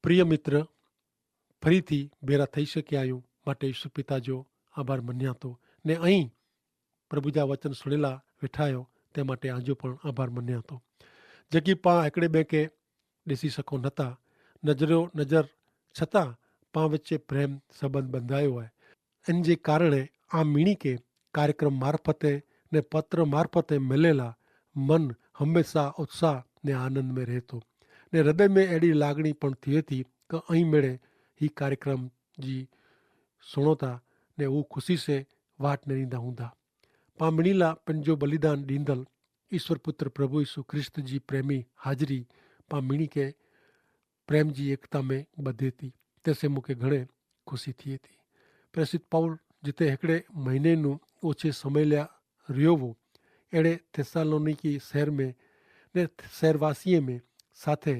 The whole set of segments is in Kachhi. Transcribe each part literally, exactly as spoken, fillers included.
પ્રિય મિત્ર, ફરીથી ભેરા થઈ શક્યા આયું, માટે ઈસુ પિતા જો આભાર મન્યા તો. ને અહીં પ્રભુ જા વચન સુણેલા વેઠાયો, તે માટે આજો પણ આભાર મન્યા તો. જેકી પાં એકડે બેંકે દેસી સકો નતા, નજરો નજર છતાં પાં વચ્ચે પ્રેમ સંબંધ બંધાયો હૈ. એન જે કારણે આ મિણી કે કાર્યક્રમ મારફતે ને પત્ર મારફતે મેલેલા મન હમેંશા ઉત્સાહ ને આનંદ મેં રહેતો, ને હૃદય મેં એડી લાગણી પણ થિયે થી કે અહીં મેળે હી કાર્યક્રમ જી સુણોતા ને ઉં ખુશી સે વાટ નેરીંદા હુંદા. પાં મિણીલા પન જો બલિદાન દીંદલ ઈસ્વર પુત્ર પ્રભુ ઈસુ ખ્રિસ્ત જી પ્રેમી હાજરી પાં મિણી કે પ્રેમ જી એકતા મેં બધે તી, તેસે મુખે ઘણે ખુશી થિયે તી. પ્રેસિત પાઉલ જિતે હેકડ઼ે મહિને નું ઓછે સમય લ્યા રહ્યો વો, એડે થેસ્સાલોનિકી શહેર મેં ને શહેરવાસીએ મેં સાથે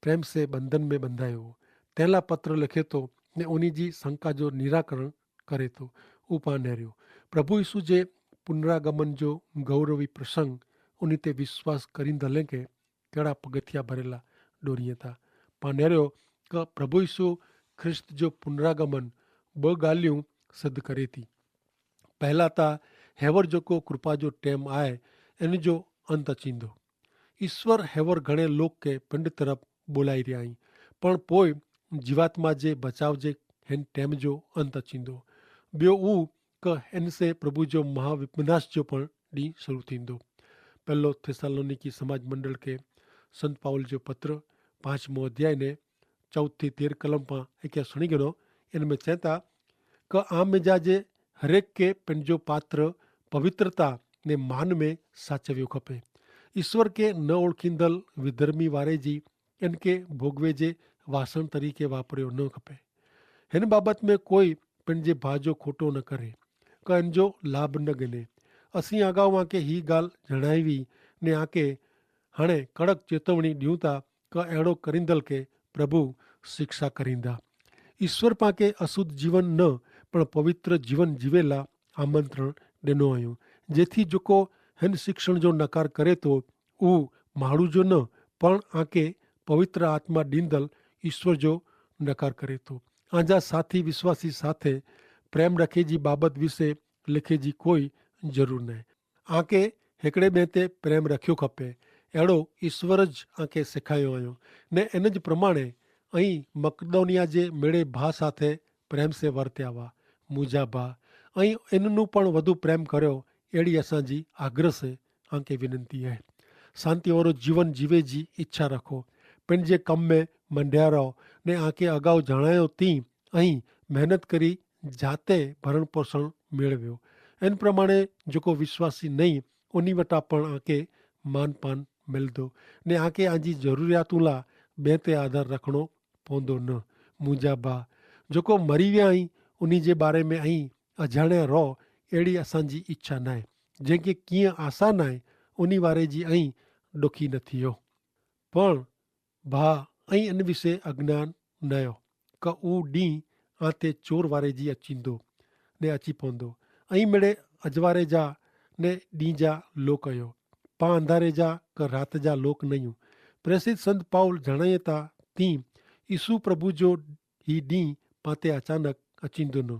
પ્રેમ સે બંધન મેં બંધાયો વો. તેલા પત્ર લખે તો ને ઓની જી શંકા જો નિરાકરણ કરે તો. ઉપા નેર્યો પ્રભુ ઈસુ જે પુનરાગમન જો ગૌરવી પ્રસંગ ઓની તે વિશ્વાસ કરીંદલે કે કેડા પગથિયા ભરેલા ડોરિયે તા. પાનેર્યો કે પ્રભુ ઈસુ ખ્રિસ્ત જો પુનરાગમન બહ ગાલિયું સિદ્ધ કરે તી. પહેલા તા હેવર જોકો કૃપા જો ટેમ આય એન જો અંત અચીંદો. ઈસ્વર હેવર ઘણે લોક કે પિંડ તરફ બોલાઈ રહ્યા હી, પણ પોય જીવાત્મા જે બચાવ જે હેન ટેમ જો અંત અચીંદો. બ્યો ઉ કે હેન સે પ્રભુ જો મહાવિપનાશ જો પણ દી શરૂ થીંદો. પહેલો થેસ્સાલોનિકી સમાજ મંડળ કે સંત પાઉલ જો પત્ર પાંચમો અધ્યાય ને ચૌથી તેર કલમ પાં એક્યા સુણી ગનો. એન મેં ચેતા કે આમ મેં જા જે હરેક કે પેનજો પાત્ર પવિત્રતા ને માન મેં સાચવ્યો ખપે. ઈસ્વર કે ન ઓળખીંદલ વિધર્મી વારે જી એન કે ભોગવે જે વાસણ તરીકે વાપર્યો ન ખપે. હેન બાબત મેં કોઈ પેનજે ભાજો ખોટો ન કરે કે એનજો લાભ ન ગને. અસી અગાઉ આંકે હી ગાલ જણાઈવી ને આંકે હણે કડક ચેતવણી દિઉંતા કે એડો કરીંદલ કે પ્રભુ શિક્ષા કરીંદા. ઈસ્વર પાંકે અશુદ્ધ જીવન ન પણ પવિત્ર જીવન જીવેલા આમંત્રણ દેનો આયો. જેથી જોકો હેન શિક્ષણ જો નકાર કરે તો ઉહ માડૂ જો ન પણ આંકે પવિત્ર આત્મા દીંદલ ઈસ્વર જો નકાર કરે તો. આંજા સાથી વિશ્વાસી સાથે પ્રેમ રખે જી બાબત વિશે લેખે જી કોઈ જરૂર નાય. આંકે હેકડ઼ે બેંતે પ્રેમ રખ્યો ખપે. એડો ઈસ્વર જ આંકે સેખાયો આયો. ને એન જ પ્રમાણે અહીં મકદોનિયા જે મેળે ભા સાથે પ્રેમ સે વર્ત્યાવા. મુજા ભા, અહીં એનનું પણ વધુ પ્રેમ કર્યો. એડી અસાંજી આગ્રહ સે આંકે વિનંતી હૈ. શાંતિ વારો જીવન જીવે જી ઇચ્છા રખો. પેનજે કમ મેં મંડ્યા રહો. ને આંકે અગાઉ જણાયો તી અહીં મહેનત કરી જાતે ભરણપોષણ મેળવ્યો. એન પ્રમાણે જોકો વિશ્વાસી નહીં ઓની વટા પણ આંકે માનપાન મેલદો. ને આંકે આંજી જરૂરિયાતુલા બેંતે આધાર રખણો પોંદો ન. મુજા ભા જોકો મરી વ્યા અહીં ઉની જે બારે મેં અહીં અજાણ્યા રહો એડી અસાંજી ઇચ્છા નાય. જેંકે કિયા આશા નાય ઉની વારે જી અહીં ડોખી ન થિયો. પણ ભા અહીં અન વિશે અજ્ઞાન નયો કે ઉં ડીંહ આતે ચોર વારે જી અચીંદો ને અચી પોંદો. અહીં મેડે અજવારે જા ને ડીંહ જા લોક અયો. પાં અંધારે જા કે રાત જા લોક નયું. પ્રેસિત સંત પાઉલ જણાયે તા તી ઈસુ પ્રભુ જો હી ડીંહ પાતે અચાનક અચીંદો ન.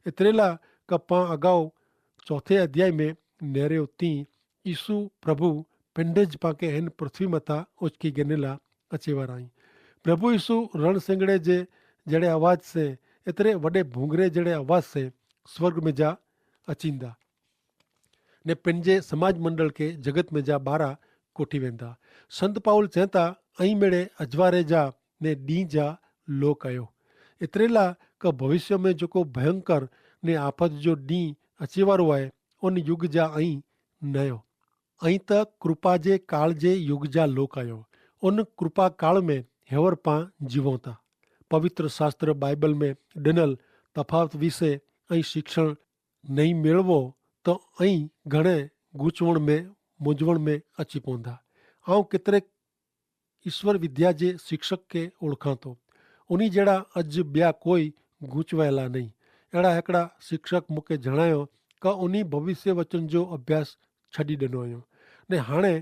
એતરેલા કે પાં અગાઉ ચોથે અધ્યાય મેં નેર્યો તી ઈસુ પ્રભુ પેંડે જ પાંકે હેન પૃથ્વી મતા ઓચકી ગનેલા અચેવારા હી. પ્રભુ ઈસુ રણસેંગડે જે જેડે અવાજ સે એતરે વડે ભૂંગરે જેડે અવાજ સે સ્વર્ગ મેં જા અચીંદા. ને પેંજે સમાજ મંડળ કે જગત મેં જા બારા કોઠી વેંદા. સંત પાઉલ ચેંતા અહીં મેળે અજવારે જા ને દી જા લોક આયો. એતરેલા કે ભવિષ્ય મેં જોકો ભયંકર ને આફત જો દી અચેવારો આય ઉન યુગ જા અહીં નયો. અહીં ત કૃપા જે કાળ જે યુગ જા લોક આયો. ઉન કૃપા કાળ મેં હેવર પાં જીવોતા. પવિત્ર શાસ્ત્ર બાઈબલ મેં ડેનલ તફાવત વિશે અહીં શિક્ષણ નહીં મેળવો તો અહીં ઘણે ગૂંચવણ મેં મૂંઝવણ મેં અચી પોંદા. આઉં કેતરેક ઈસ્વર વિદ્યા જે શિક્ષક કે ઓળખાતો ઉની જેડા અજ બ્યા કોઈ ગૂંચવાયેલા નહીં. એડા હેકડા શિક્ષક મુકે જણાયો કા ઉની ભવિષ્યવચન જો અભ્યાસ છડી દેનો અયો ને હાણે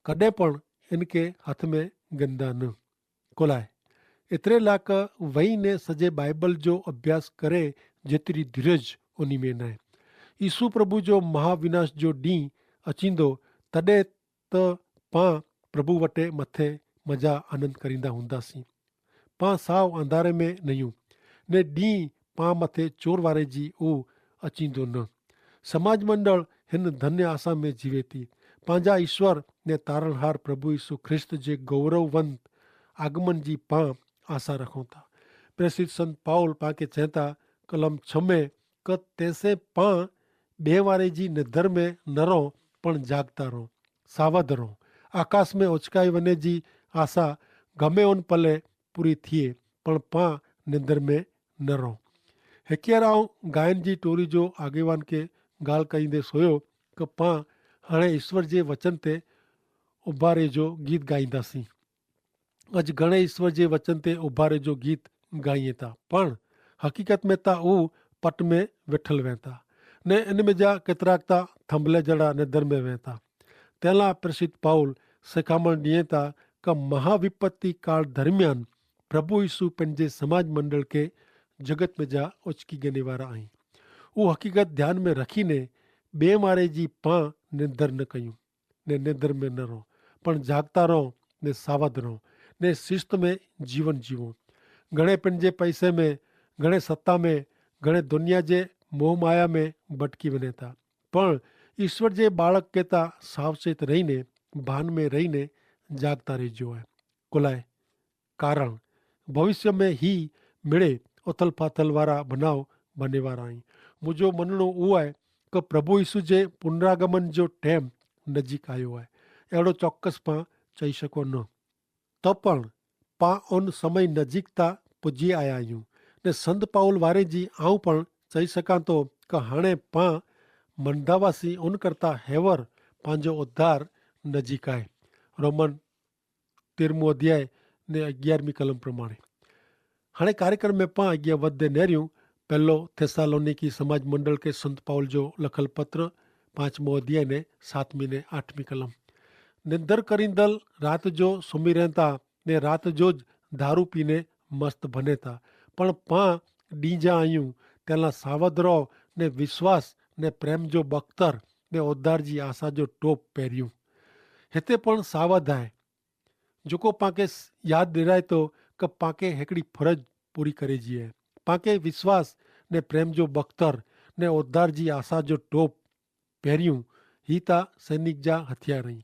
કદે પણ એનકે હાથ મેં ગંદા ન કોલાય. એતરે લાક વહી ને સજે બાઈબલ જો અભ્યાસ કરે જેતરી ધીરજ ઉની મેં નાય. ઈસુ પ્રભુ જો મહાવિનાશ જો ડીંહ અચીંદો, તદે તો પાં પ્રભુ વટે મતે મજા આનંદ કરીંદા હુંદા સી. પાં સાવ અંધારે મેં નયું ને ડીંહ પાં મતે ચોરવારે જી ઉ અચીંદો ન. સમાજ મંડળ હેન ધન્ય આશા મેં જીવેતી. પાંજા ઈશ્વર ને તારણહાર પ્રભુ ઈસુ ખ્રિસ્ત જે ગૌરવવંત આગમન જી પાં આશા રખોતા. પ્રેસિત સંત પાઉલ પાંકે ચેંતા કલમ છમે કે તેસે પાં બેવારે જી નિધર મેં નરો પણ જાગતા રહો, સાવધ રહો. આકાશ મેં ઓચકાઈ વને જી આશા ગમે ઓન પલે પૂરી થિયે પણ પાં નિધર મેં નરો. હેક્યાર આઉં ગાયન જી ટોરી જો આગેવાન કે ગાલ કઈંદે સોયો કે પાં હણે ઈસ્વર જે વચન તે ઉભારે જો ગીત ગાઈંદા સી. અજ ઘણે ઈસ્વર જે વચન તે ઉભારે જો ગીત ગાઈંદા પણ હકીકત મેં તા ઉ પટ મેં વેઠલ વેંતા ને એન મેં જા કેતરાક તા થંભલે જેડા નેધર મેં વેંતા. તેલા પ્રેસિત પાઉલ સેખામણ દિયે તા કે મહાવિપત્તિ કાળ ધરમિયાન પ્રભુ ઈસુ પન જે સમાજ મંડળ કે જગત મેં જા ઓચકી ગને વારા અહીં. ઉહ હકીકત ધ્યાન મેં રખી ને બે મારે જી પાં નેધર ન કહ્યું ને નેધર મેં ન રહો પણ જાગતા રહો ને સાવધ રહો ને સિસ્ત મેં જીવન જીવો. ઘણે પન જે પૈસે મેં ઘણે સત્તા મેં ઘણે દુનિયા જે મોહમાયા મેં બટકી વને તા પણ ઈસ્વર જે બાળક કેતા સાવચેત રહી ને ભાન મેં રહી ને જાગતા રહી જો હૈ. કોલાએ કારણ ભવિષ્ય મેં હી મેળે ઉથલ ફાથલ વારા ભનાવ ભનેવારા હૈં. મુજો મનનો ઉઆ હૈ કે પ્રભુ ઈસુ જે પુનરાગમન જો ટેમ નજીક આયો હૈ. એડો ચોક્કસ પાં ચાઈ શકો ન. તો પણ પાં ઉન સમય નજીક તા પુજી આયા હૈં. ને સંત પાઉલ વારે જી આઉં પણ ચાઈ શકાં તો કે હણે પાં મંધાવાસી ઉન કરતા હેવર પાંજો ઉદ્ધાર નજીક આય. રોમન તેરમું અધ્યાય ને અગિયારમી કલમ પ્રમાણે. હણે કાર્યક્રમ મેં પાં અગિયા વધે નેર્યું. પહેલો થેસ્સાલોનીકી સમાજ મંડળ કે સંત પાઉલ જો લખલ પત્ર પાંચમો અધ્યાય ને સાતમી ને આઠમી કલમ. નિદ્ધર કરીંદલ રાત જો સુમી રહેતા ને રાત જો જ ધારૂ પીને મસ્ત ભનેતા. પણ પાં ડીંજા આયું તેલા સાવધ રહો ને વિશ્વાસ ને પ્રેમ જો બખતર ને ઉદ્ધાર જી આશા જો ટોપ પહેર્યું. હેતે પણ સાવધ આય જોકો પાંકે યાદ દેરાય તો કે પાંકે હેકડી ફરજ પૂરી કરે જીએ. પાંકે વિશ્વાસ ને પ્રેમ જો બખતર ને ઉદ્ધાર જી આશા જો ટોપ પહેર્યું. હી તા સૈનિક જા હથિયાર હૈં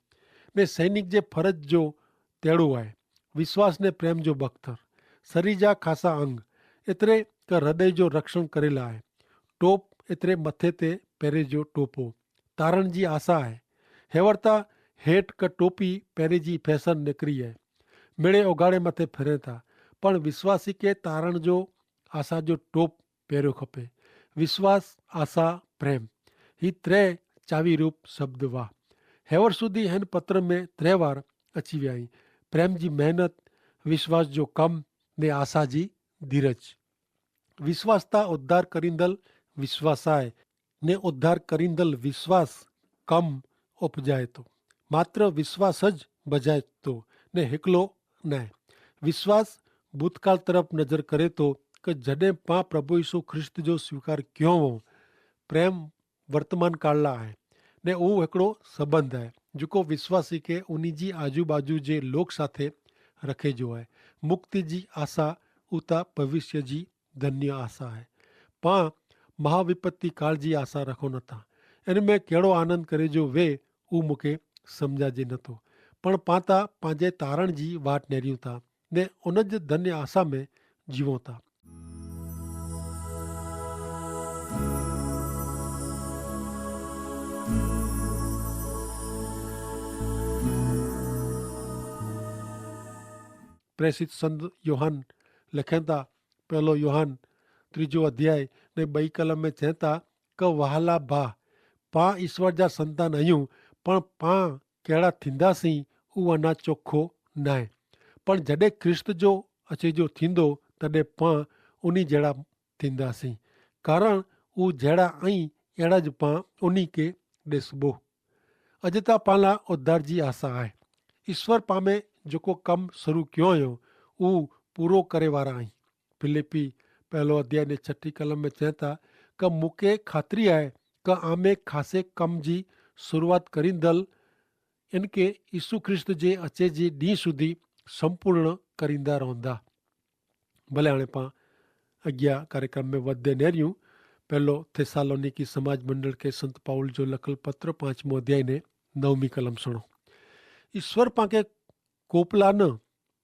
ને સૈનિક જે ફરજ જો તેડો આય. વિશ્વાસ ને પ્રેમ જો બખતર સરી જા ખાસા અંગ એતરે કે હૃદય જો રક્ષણ કરેલા આય. ટોપ એતરે મતે તે પહેરે જો ટોપો તારણ જી આશા આય. હેવરતા હેટ કે ટોપી પહેરે જી ફેસન નેકરી આય. મેળે ઓગાડે મતે ફેરેતા પણ વિશ્વાસી કે તારણ જો આશા જો ટોપ પહેર્યો ખપે. વિશ્વાસ, આશા, પ્રેમ હી ત્રે ચાવી રૂપ શબ્દ વાહ. હેવર સુધી હેન પત્ર મેં ત્રે વાર અચીવ્યા હી. પ્રેમ જી મહેનત, વિશ્વાસ જો કમ ને આશા જી ધીરજ. વિશ્વાસતા ઉદ્ધાર કરીંદલ વિશ્વાસાય ને ઉદ્ધાર કરીંદલ વિશ્વાસ કમ ઉપજાયતો. માત્ર વિશ્વાસ જ બજાયતો ને હેકલો નાય. વિશ્વાસ ભૂતકાળ તરફ નજર કરે તો કે જડે પા પ્રભુ ઈસુ ખ્રિસ્ત જો સ્વીકાર ક્યો હો. પ્રેમ વર્તમાન કાળલા આય ને ઉહ હેકડો સંબંધ આય જેકો વિશ્વાસી કે ઉની જી આજુબાજુ જે લોક સાથે રખે જો આય. મુક્તિ જી આશા ઉતા ભવિષ્ય જી ધન્ય આશા આય. પા મહાવિપત્તિ કાળ જી આશા રખો નથા. એન મેં કહેડો આનંદ કરે જો વે ઉહ મુકે સમઝા જે નથો. પણ પાતા પાંજે તારણ જી વાટ નેર્યું થા ને ઉન જ ધન્ય આશા મેં જીવો થા. પ્રેસિત સંત યોહાન લખેતા પહેલો યોહાન ત્રીજો અધ્યાય ને બઈ કલમ મેં ચેતા કે વહાલા ભા, પા ઈસ્વર જા સંતાન અયું પણ પા કેડા થીંદા સી ઉવાના ચોખો નાય. પણ જડે ખ્રિસ્ત જો અચેજો થીંદો તદે પા ઉની જેડા થીંદા સી. કારણ ઉ જેડા અઇં એડા જ પા ઉની કે દેસબો. અજ તા પાલા ઉદ્ધાર જી આશા આય. ઈસ્વર પામે જોકો કમ સરુ ક્યો અયો ઉ પૂરો કરે વારા અહીં. ફિલિપ્પી પહેલો અધ્યાય ને છઠી કલમ મેં ચેંતા કે મુકે ખાતરી આય કે આમે ખાસે કમ જી શરૂઆત કરીંદલ એન કે ઈસુ ખ્રિસ્ત જે અચે જી દી સુધી સંપૂર્ણ કરીંદા રોંદા. ભલે હણે પાં અગિયા કાર્યક્રમ મેં વધે નેર્યું. પહેલો થેસ્સાલોનિકી સમાજ મંડળ કે સંત પાઉલ જો લખલ પત્ર પાંચમો અધ્યાય ને નવમી કલમ સુણો. ઈસ્વર પાંકે કોપલા ન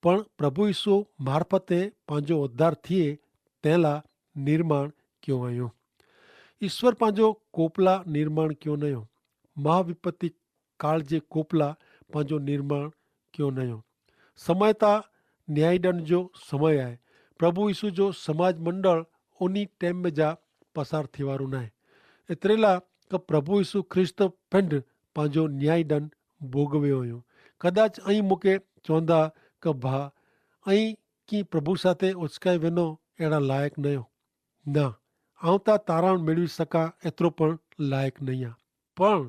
પણ પ્રભુ ઈસુ મારફતે પાંજો ઉદ્ધાર થિયે તેલા નિર્માણ ક્યો અયો. ઈસ્વર પાંજો કોપલા નિર્માણ ક્યો નયો. મહાવિપત્તિ કાળ જે કોપલા પાંજો નિર્માણ ક્યો નયો. સમય તા ન્યાયદંડ જો સમય આય. પ્રભુ ઈસુ જો સમાજ મંડળ ઓની ટેમ મેં જા પસાર થિવારુ નાય. એતરેલા કે પ્રભુ ઈસુ ખ્રિસ્ત પેંધ પાંજો ન્યાયદંડ ભોગવ્યો અયો. કદાચ અહીં મુકે ચોંદા કે ભા અહીં કિ પ્રભુ સાથે ઓચકાઈ વેનો એડા લાયક નયો. ના, આવતા તારણ મેળવી શકા એતરો પણ લાયક નહિયા. પણ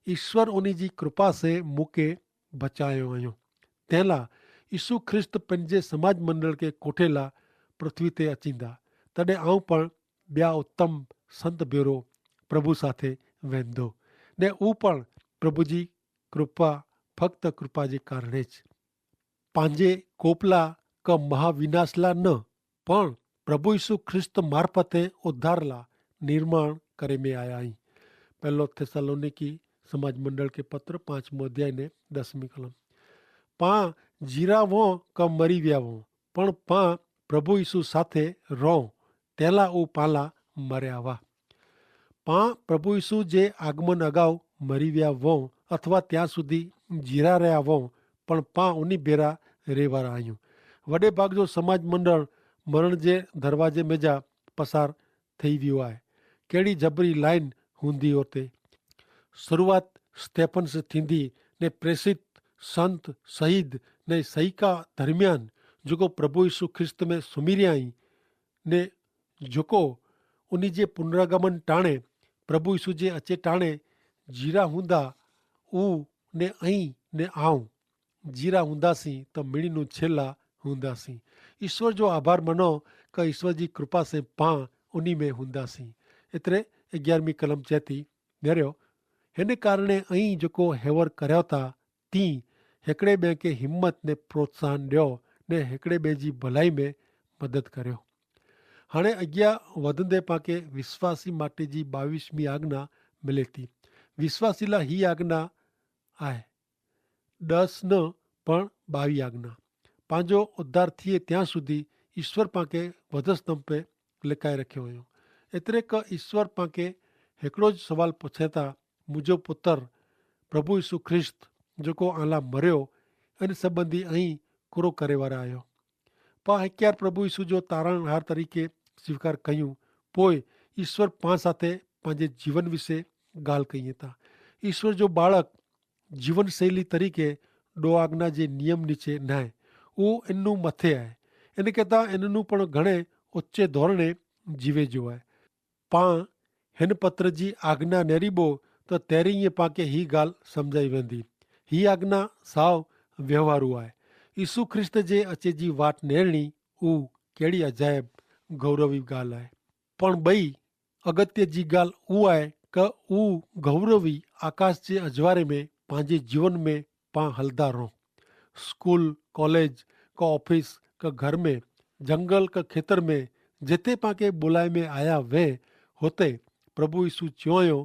ઈસ્વર ઓની જી કૃપા સે મુકે બચાયો અયો. તેલા ઈસુ ખ્રિસ્ત પેનજે સમાજ મંડળ કે કોઠેલા પૃથ્વી તે અચીંદા. તદે આવ પણ બ્યા ઉત્તમ સંત ભેરો પ્રભુ સાથે વેંધો. ને ઉપણ પ્રભુ જી કૃપા ફક્ત કૃપા જે કારણે જ પાંજે કોપલા કા મહાવિનાશલા ન પણ પ્રભુ ઈસુ ખ્રિસ્ત મારફતે ઉદ્ધારલા નિર્માણ કરે મેં આયા હી. પહેલો થેસ્સાલોનિકી સમાજ મંડળ કે પત્ર પાંચમો અધ્યાય ને દસમી કલમ. પાં જીરા વો કા મરી વ્યા વો પણ પાં પ્રભુ ઈસુ સાથે રોહ તેલા ઉપાલા મર્યા વા. પાં પ્રભુ ઈસુ જે આગમન અગાઉ મરી વ્યા વો અથવા ત્યાં સુધી જીરા રહ્યા વો પણ પાં ઉની ભેરા રહેવારા આયું. વડે ભાગ જો સમાજ મંડળ મરણ જે દરવાજે મેજા પસાર થઈ વ્યો આય. કેડી જબરી લાઈન હુંદી હોતે. શરૂઆત સ્તેફન સે થીંદી ને પ્રેસિત સંત શહીદ ને સહિકા ધરમિયાન જોકો પ્રભુ ઈસુ ખ્રિસ્ત મેં સુમિર્યા હી ને જોકો ઉની જે પુનરાગમન ટાણે પ્રભુ ઈસુ જે અચે ટાણે જીરા હુંદા ઉ ને અહીં ને આઉં જીરા હુંદા સી તો મિણી નું છેલ્લા હુંદા સી. ઈસ્વર જો આભાર મનો કે ઈસ્વર જી કૃપા સે પાં ઉની મેં હુંદા સી. એતરે અગિયારમી કલમ ચેતી નર્યો હેને કારણે અહીં જોકો હેવર કર્યો તા તી હેકડ઼ે બે કે હિંમત ને પ્રોત્સાહન દ્યો ને હેકડ઼ે બે જી ભલાઈ મેં મદદ કર્યો. હાણે અગિયા વધન દે પાંકે વિશ્વાસી માટે જી બાવીસમી આજ્ઞા મિલેતી. વિશ્વાસીલા હી આજ્ઞા આય દસ ન પણ બાવી આજ્ઞા. પાંજો ઉદ્ધાર થિયે ત્યાં સુધી ઈસ્વર પાંકે વધસ્તંભ પે લેકાઈ રખ્યો હોયો. એતરે કે ઈસ્વર પાંકે હેકડો જ સવાલ પછેતા મુજો પુતર પ્રભુ ઈસુ ખ્રિસ્ત જોકો આલા મર્યો એન સંબંધી અહીં કુરો કરેવારા આયો. પા હેક્યાર પ્રભુ ઈસુ જો તારણહાર તરીકે સ્વીકાર કહ્યું. પોય ઈસ્વર પા સાથે પાંજે જીવન વિશે ગાલ કહિયે તા ઈસ્વર જો બાળક જીવનશૈલી તરીકે ડો આજ્ઞા જે નિયમ નીચે નાય ઉ એનનું મતે આય. એન કહેતા એનનું પણ ઘણે ઓચ્ચે ધોરણે જીવે જો આય. પાં હેન પત્ર જી આજ્ઞા નેરીબો તો તેરી પાંકે હી ગાલ સમઝાઈ વેંદી. હી આજ્ઞા સાવ વ્યવહારુ આય. ઈસુ ખ્રિસ્ત જે અચે જી વાટ નેરણી ઉ કેડી અજાયબ ગૌરવી ગાલ આય. પણ બઈ અગત્ય જી ગાલ ઉઆએ કે ઉ ગૌરવી આકાશ જે અજવારે મેં પાંજે જીવન મેં પાં હલદા રોહ. સ્કૂલ કોલેજ કે ઓફિસ કે ઘર મેં જંગલ કે ખેતર મેં જેતે પાંકે બોલાઈ મેં આયા વે હોતે પ્રભુ ઈસુ ચ્યોંયો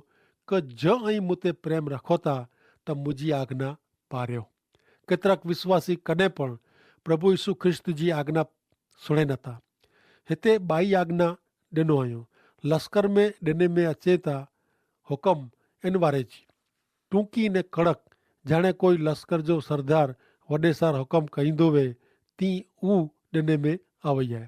કે જ અહીં મુતે પ્રેમ રખોતા તો મુજી આજ્ઞા પાર્યો. કેતરાક વિશ્વાસી કને પણ પ્રભુ ઈસુ ખ્રિસ્ત જી આજ્ઞા સુણે નતા. હેતા બાઈ આજ્ઞા દેનો અયો લશ્કર મેં દેને મેં અચેતા હુકમ એનવારે જી ટૂંકી ને કડક જાણે કોઈ લશ્કર જો સરદાર વડેસાર હુકમ કહીંદો વે તી ઉ દેને મેં આવયા.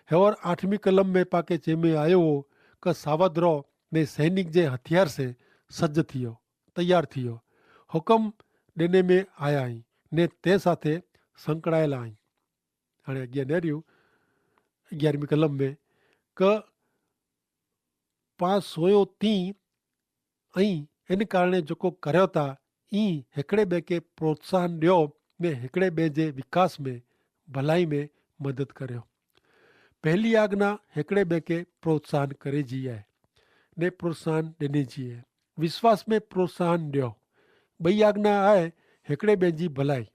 હેવર આઠમી કલમ મેં પાકે ચેમે આયો વો કે સાવધ રહો ને સૈનિક જે હથિયાર સે સજ્જ થિયો તૈયાર થિયો હુકમ દેને મેં આયા હી ને તે સાથે સંકળાયેલા હી. હાણે અગિયા નેર્યું અગિયારમી કલમ મેં કે પાં સોયો તી અહીં એન કારણે જોકો કર્યો તા ઈ હેકડ઼ે બે કે પ્રોત્સાહન દ્યો ને હેકડ઼ે બે જે વિકાસ મેં ભલાઈ મેં મદદ કર્યો. પહેલી આજ્ઞા હેકડ઼ે બેંકે પ્રોત્સાહન કરે જી આય, ને પ્રોત્સાહન દેને જી આય. વિશ્વાસ મેં પ્રોત્સાહન દ્યો. બઈ આજ્ઞા આય હેકડ઼ે બેંજી ભલાઈ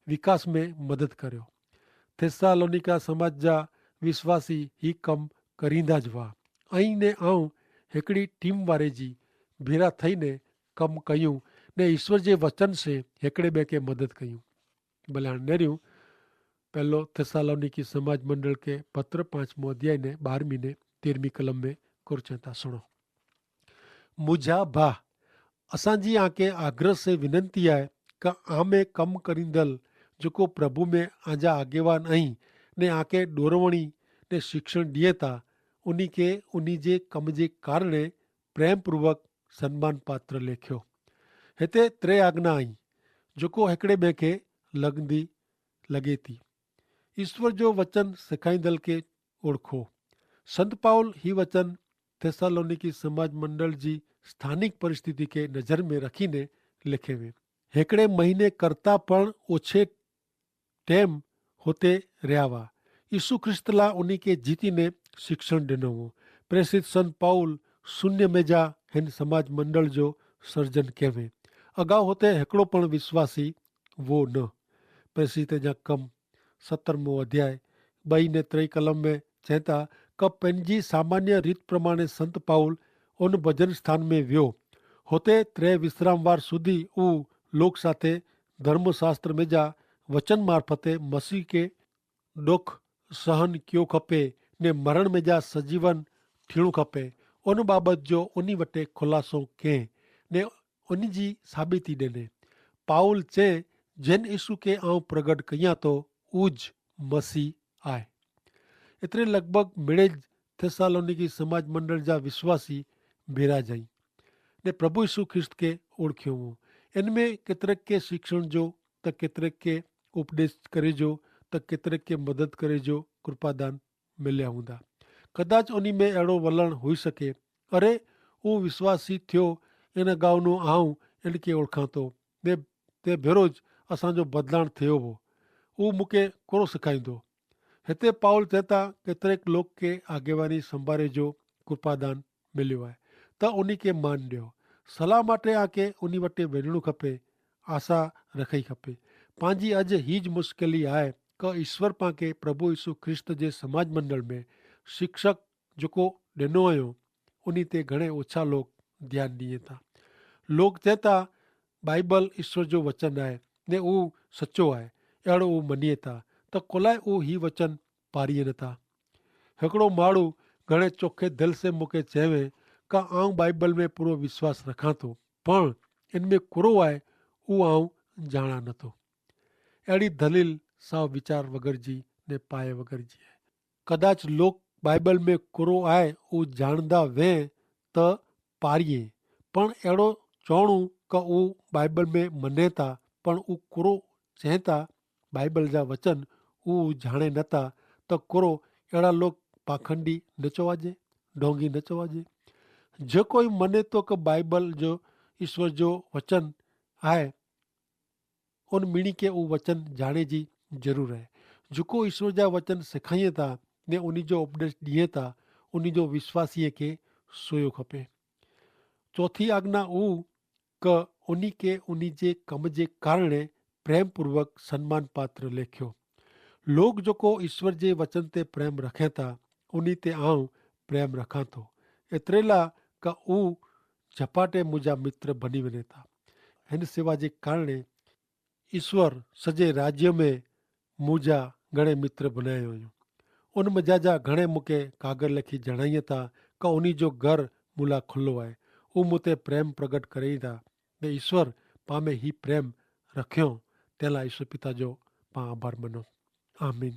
વિકાસ મેં મદદ કર્યો. થેસ્સાલોનિકા સમાજ જા વિશ્વાસી હી કમ કરીંદા જ વા. અહીં ને આઉં હેકડ઼ી ટીમ વારે જી ભેરા થઈ ને કમ કહ્યું, ને ઈશ્વર જે વચન સે હેકડ઼ે બેંકે મદદ કહ્યું. ભલે હાણે નેર્યું પહેલો થેસ્સાલોનિકી સમાજ મંડળ કે પત્ર પાંચમો અધ્યાય ને બારમી ને તેરમી કલમ મેં કોરચેતા સુણો. મુઝા ભા, અસાંજી આંકે આગ્રહ સે વિનંતી આય, કા આમે કમ કરીંદલ જોકો પ્રભુ મેં આંજા આગેવાન અહીં ને આંકે ડોરવણી ને શિક્ષણ દિયે તા, ઉની કે ઉની જે કમ જે કારણે પ્રેમપૂર્વક સન્માન પાત્ર લેખ્યો. હેતા ત્રે આજ્ઞા અહીં જોકો હેકડ઼ે બેંકે લગેતી. ઈસ્વર જો વચન સિખાઈંદલ કે ઓળખો. સંત પાઉલ હી વચન થેસ્સાલોનિકી સમાજ મંડળ જી સ્થાનિક પરિસ્થિતિ કે નજર મેં રખી ને લેખે વે. હેકડ઼ે મહિને કરતા પણ ઓછે ટેમ હોતે રહ્યા વા. ઈસુ ખ્રિસ્ત લા ઉની કે જીતી ને શિક્ષણ દેનો વો. પ્રેસિત સંત પાઉલ શૂન્ય મેં જા હેન સમાજ મંડળ જો સર્જન કહેવે. અગાઉ હોતે હેકડો પણ વિશ્વાસી વો ન. પ્રેસિત જા કમ સત્તરમો અધ્યાય બઈ ને ત્રય કલમ મેં ચેતા, કે પૈનજી સામાન્ય રીત પ્રમાણે સંત પાઉલ ઉન ભજન સ્થાન મેં વ્યો. હોતે ત્રે વિશ્રામવાર સુધી ઉ લોક સાથે ધર્મશાસ્ત્ર મેં જા વચન મારફતે મસીહ કે દુખ સહન ક્યો ખપે ને મરણ મેં જા સજીવન થીણું ખપે, ઉન બાબત જો ઉની વટે ખુલાસો કહેં ને ઉની જી સાબિતી દેને. પાઉલ ચે જેન ઈસુ કે આઉં પ્રગટ કહિયા તો ઉજ મસીહ આય. એતરે લગભગ મેળે જ થેસ્સાલોનિકી સમાજ મંડળ જા વિશ્વાસી ભેરા જાઈ ને પ્રભુ ઈસુ ખ્રિસ્ત કે ઓળખ્યો હો. એન મેં કેતરેક કે શિક્ષણ જો, તો કેતરેક કે ઉપદેશ કરે જો, તો કેતરેક કે મદદ કરે જો કૃપાદાન મેલ્યા હુંદા. કદાચ ઉની મેં એડો વલણ હુઈ શકે, અરે, ઉં વિશ્વાસી થ્યો એન ગાઉનો આઉં એન કે ઓળખાતો, તે ભેરો જ અસાંજો બદલાણ થયો હો. ઉં મુકે કોરો સિખાઈંદો? હેતા પાઉલ ચેતા કેતરેક લોક કે આગેવાની સંભારે જો કૃપાદાન મેલ્યો આય, તો ઉની કે માન દ્યો. સલાહ માટે આકે ઉની વટે વેનણું ખપે, આશા રખાઈ ખપે. પાંજી અજ હી જ મુશ્કેલી આય, કે ઈસ્વર પાંકે પ્રભુ ઈસુ ખ્રિસ્ત જે સમાજ મંડળ મેં શિક્ષક જોકો ડેનો અયો, ઉની તે ઘણે ઓછા લોક ધ્યાન દિયે થા. લોક ચેતા બાઈબલ ઈસ્વર જો વચન આય, ને ઉં સચો આય, એડો ઉં મનિયે થા, તો કોલાએ ઉં હી વચન પારિયે નથા? હેકડો માડૂ ઘણે ચોખે ધલ સે મુકે ચેવે, કા આઉં બાઈબલ મેં પૂરો વિશ્વાસ રખાં થો, પણ એન મેં કુરો આય ઉં આઉં જાણા નથો. એડી ધલીલ સાવ વિચાર વગર જી ને પાયે વગર જી આય. કદાચ લોક બાઈબલ મેં કુરો આય ઉં જાણદા વે, તો પારિયે. પણ એડો ચોણું કા ઉં બાઈબલ મેં મને થા, પણ ઉં કુરો ચેતા બાઈબલ જા વચન ઉં જાણે નતા, તો કોરો એડા લોક પાખંડી ન ચોવાજે, ઢોંગી ન ચોવાજે? જે કોઈ મને તો કે બાઈબલ જો ઈસ્વર જો વચન આય, ઉન મિણી કે ઉં વચન જાણે જી જરૂર હૈ. જોકો ઈસ્વર જા વચન સિખાઈએ તા ને ઉની જો ઉપદેશ દિયે તા, ઉની જો વિશ્વાસીએ કે સોયો ખપે. ચોથી આજ્ઞા ઉં કે ઉની કે ઉની જે કમ જે કારણે પ્રેમપૂર્વક સન્માનપાત્ર લેખ્યો. લોક જોકો ઈસ્વર જે વચન તે પ્રેમ રખેતા, ઉની તે આઉં પ્રેમ રખાતો. એતરેલા કે ઉં ઝપાટે મુઝે મિત્ર બની વેને થા. હેન સેવા જે કારણે ઈસ્વર સજે રાજ્ય મેં મુઝે ઘણે મિત્ર બનાયો. ઉન મજા જા ઘણે મુકે કાગર લેખી જણાઈ થા, કે ઉની જો ઘર મુલા ખુલ્લો આય. ઉં મુતે પ્રેમ પ્રગટ કરે થા. ને ઈસ્વર પામે હી પ્રેમ રખ્યો. તેલા ઈસ્વર પિતા જો પા આભાર મનો. આમીન.